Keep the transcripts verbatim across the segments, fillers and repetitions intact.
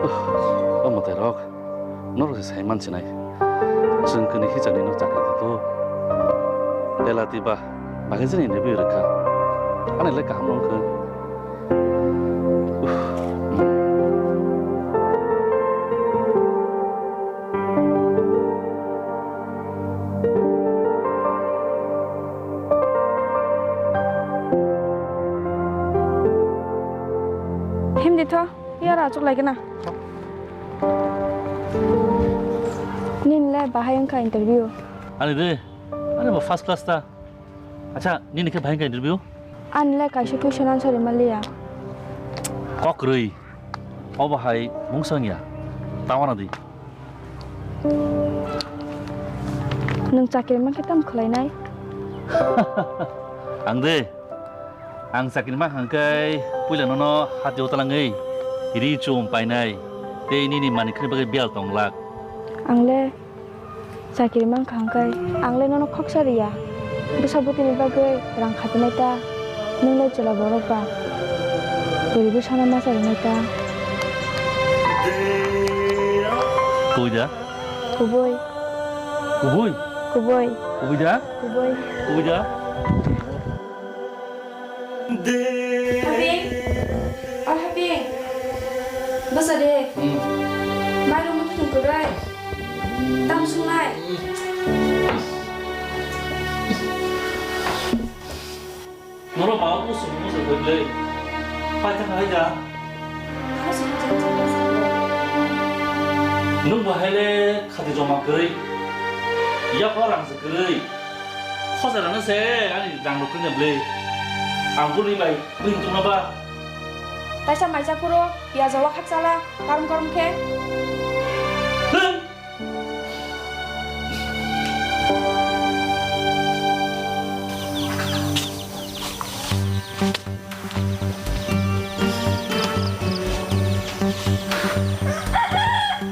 O mwtairok, norok se sai mansinai. Chwng kwnwi khichani no chakri di to. Belati ba, bagwi jani interview rwkha. Ani le kaham wngkha. Uff. Himdi tho, yara achuk lai gana. Nini le bahai wngkha interview? Ani de, ani bo first class ta. Acha, nini khe bahai wngkha interview? Ani le kaisa question answer rwma liya. Kok rwi. Obo hai mungsa wngya. Tawana di. Nwng chakri mankhe tamo khlainai? Ang de, ang chakri mankha hwnkhe puila nono hatio talangwi ri chum painai tei nini manikhani bagwi biyal tonglak. Ang le chakri mankha hwnkhe ang le nono khoksa riya. Bwsa bwtwini bagwi rang khatinai ta, nwng le chwla borok ba. Kwrwi bwsano ma charinai ta. Kubui da? Kubui. Kubui? Kubui. Kubui da? Kubui. Kubui da? Happy? O Happy? Bwsa de. Hmm. Mairum muitum kwbrai. Tam sungnai. Norok ba o musu musu kwrwi. Pai thang hai da. Nwng bo hai le khati joma kwrwi. Yapha rang se kwrwi. Khosa rang se ani rang rok kwrwi na bwlwi. Ang bwlwi bai bwlwi tongma ba. Taisa maisa phuru piyajo wakhak chala karom karom khe. Hey!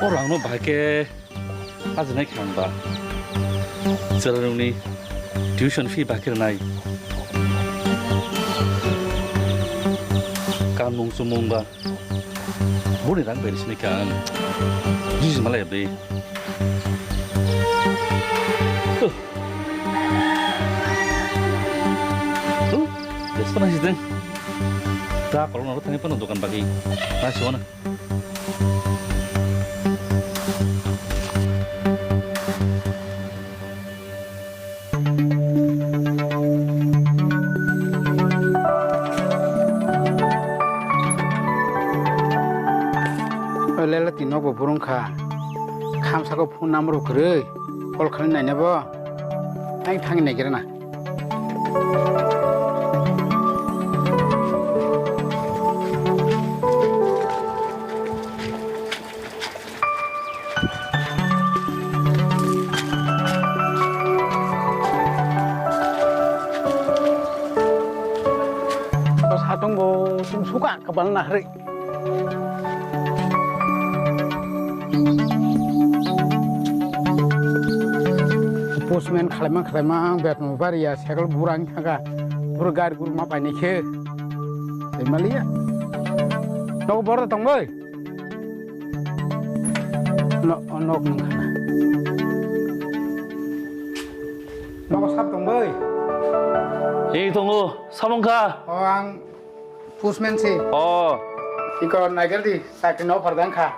O rangno bahai khe ajinai khe ang ba. Chwrairokni tuition fee bahai khe rwnai. Kanmung chumung ba. Boni rang bai sini kha ang. Jiji malai be. Tuh. Tuh, biasa pernah sih, Teng. Tak, kalau nurut tanya pernah dukan bagi. Nah, suana. O lele twi nokbo burung kha. Khamsako phone number bo kwrwi. Call khlai naina bo. Ang thangwi naigira na. O satung bo chwng suka kwbal na harwi. Postman khalaima khalaima ang betma bariya cycle burang thangkha. Buru gari guru ma paini khe. Tei maliya. Nogo borok tong bai. No, nok nung khana. Nogo sab tong bai. Ei tongo, samung kha. O ang postman si. O. Iko naikal di, sakri no phardang kha.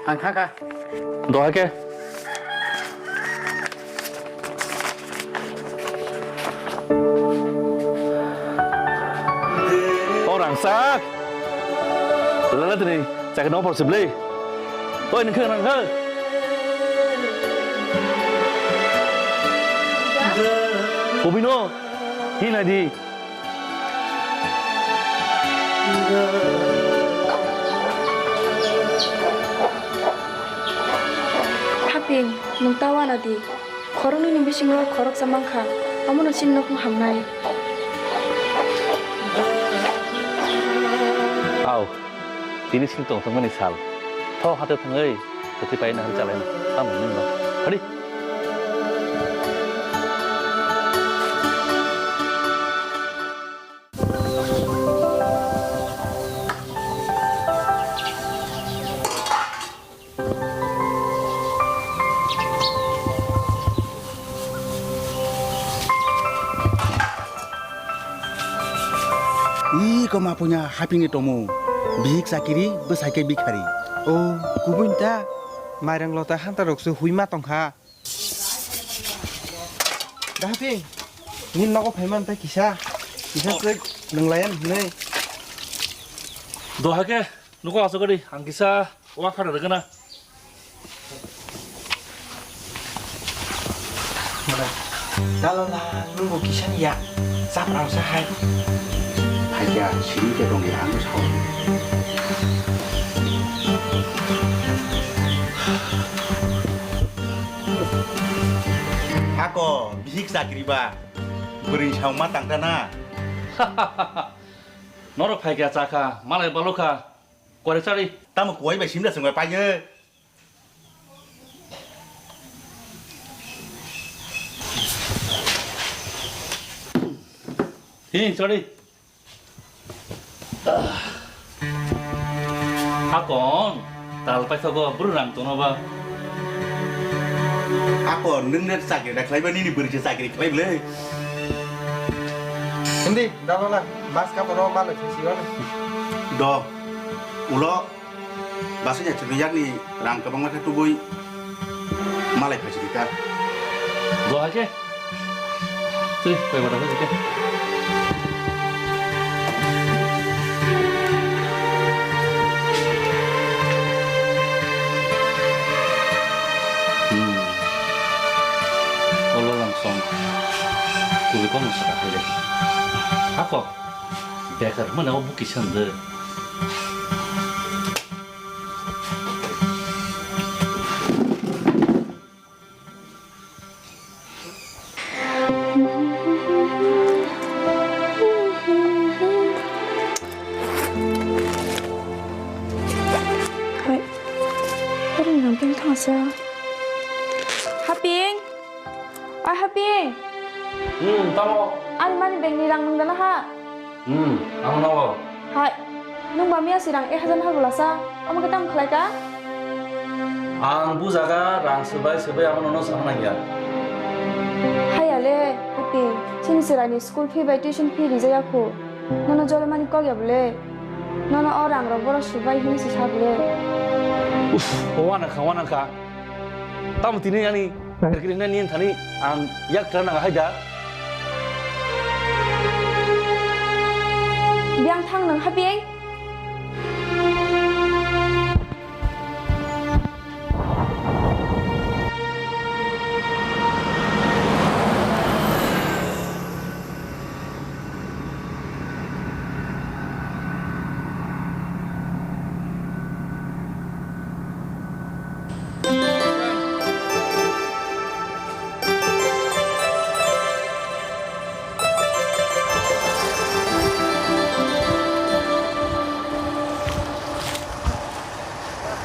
Ang kha kha. Doha khe. O rangchak. Lala tini chakri no phor siblei. Oi nengkhe nengkhe. Kubui no. Hi nai di. Haping, nwng ta uanadi. Khoroknwini bisingo khoroksa mankha, omono chini nokno hamnai. Au, tini chini tongthokmani sal. Tho hate thangwi, kwthwi paina hari chalaina. Tamo nwng ba. Hadi. Ma punya hapingni tomo. Bihik chakiri, bwsai khe bikhari. O, kubui ta. Mairang lota hanta rok se hui ma tongkha. Dahaping, nini nogo phaiman tei kisa, kisa swk nwng layan hinwi. Doha khe nuko asugadi, ang kisa wa khara rwgana. Dalola, nwngbo kisa ya, chap rang sa hai. Phaikha, siri khe tongya, ang sao. Ako, bihik chakri ba, bwrwi sauma tangta na. Norok phaikha chakha, malai balokha, kore chari. Tamo kuwai bai simda chwngbai paye. Hi, chari. Hakon, tal paithago bwrwi rang tongno ba. Hakon, nwng ne chakri da khlaiba, nini bwrwi se chakri khlai bwle. Hindi, dalo na, bas ka poro malo chesi wana. Do, ulo. Basai ya chwngno yakni rang kwbangma khe tubui malai phaisidi ta. Do hai khe. Twi, pai bata phaisidi khe. Hmm. Olo lang song. Kubui kono saka hai le. Hako. Bekar mana o buki sande. Hai, orang yang ping thangsa. Haping. Oi Haping. Hmm, tamo. Ani money bag ni rang nung dana ha? Hmm, ang nawa. Hai, nung ba miya si rang ek hajar hago lasa. Amo ke tam khlai ka? Ang bu jaga rang sebai sebai amo nono sana nangya. Hai ale, Haping. Chini chwrai ni school fee bai tuition fee rijaya khu. Nono jole mani kok ya bole. Nono o rang rok boro subai hini si sa bole. Uff, wana kha, wana kha. Tamo tini ani rikri hwnwi nini thani ang yak tra nang hai da. Biang thang nang ha beng.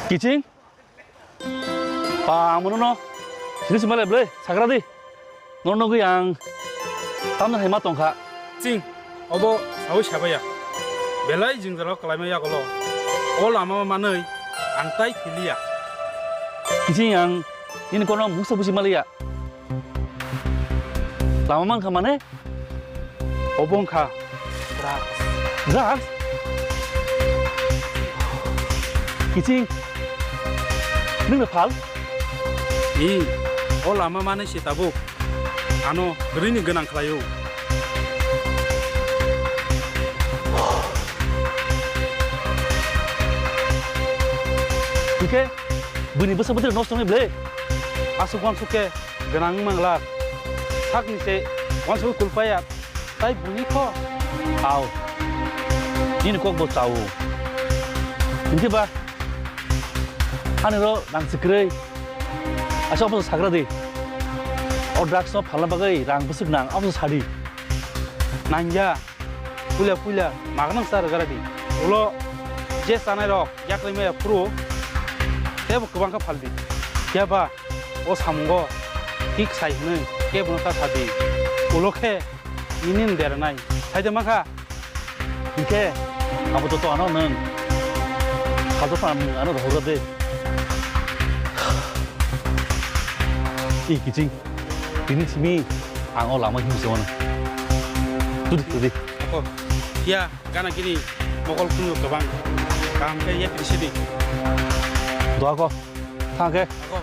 Kiching? Pa, ang mono no sini sima le ble, sakra di. Nono nugui ang tamno hai ma tongkha. Ching, obo sawi sabaya. Belai jwngjalo kwlaima yagulo. O lama manwi ang tai philiya. Kiching ang nini kono mungsa busi maliya. Lama mankha mane? Obo wngkha drugs. Drugs? Kiching, nwng no phal? I, o lama manwi se tabuk ano kwrwini gwnang khlaio. Hwnkhe buini bwsa bwtwi nosto wngwi bwle aswk uansuk khe gwnang wng mangla. Sakni se uansugwi kulpaya, tai buini kho. Au, nini kok bo chao. Hinkhe ba ani ro rang sikrwi. Asa obo sagra di. O drugs no phalna bagwi rang bwswk nang, obo sadi. Nangya. Puila puila magwnang sa rwgara di. Ulo je chanai rok yakrwi maya phuru tebo kwbang khe phal di. Phiya ba o samungo thik sai hwnwi kebo no ta sa di. Ulo khe nini ni deranai sai de mankha. Hinkhe abo joto ano nwng salsa phano nwng ano rohorga de. I kiching, tini simi ang o lama himse wano. Tudi, tudi. Ako. Ya, gana gini mokol kunu kwbang. Kaham khe yapri sidi. Doa ko. Thang khe. Ako.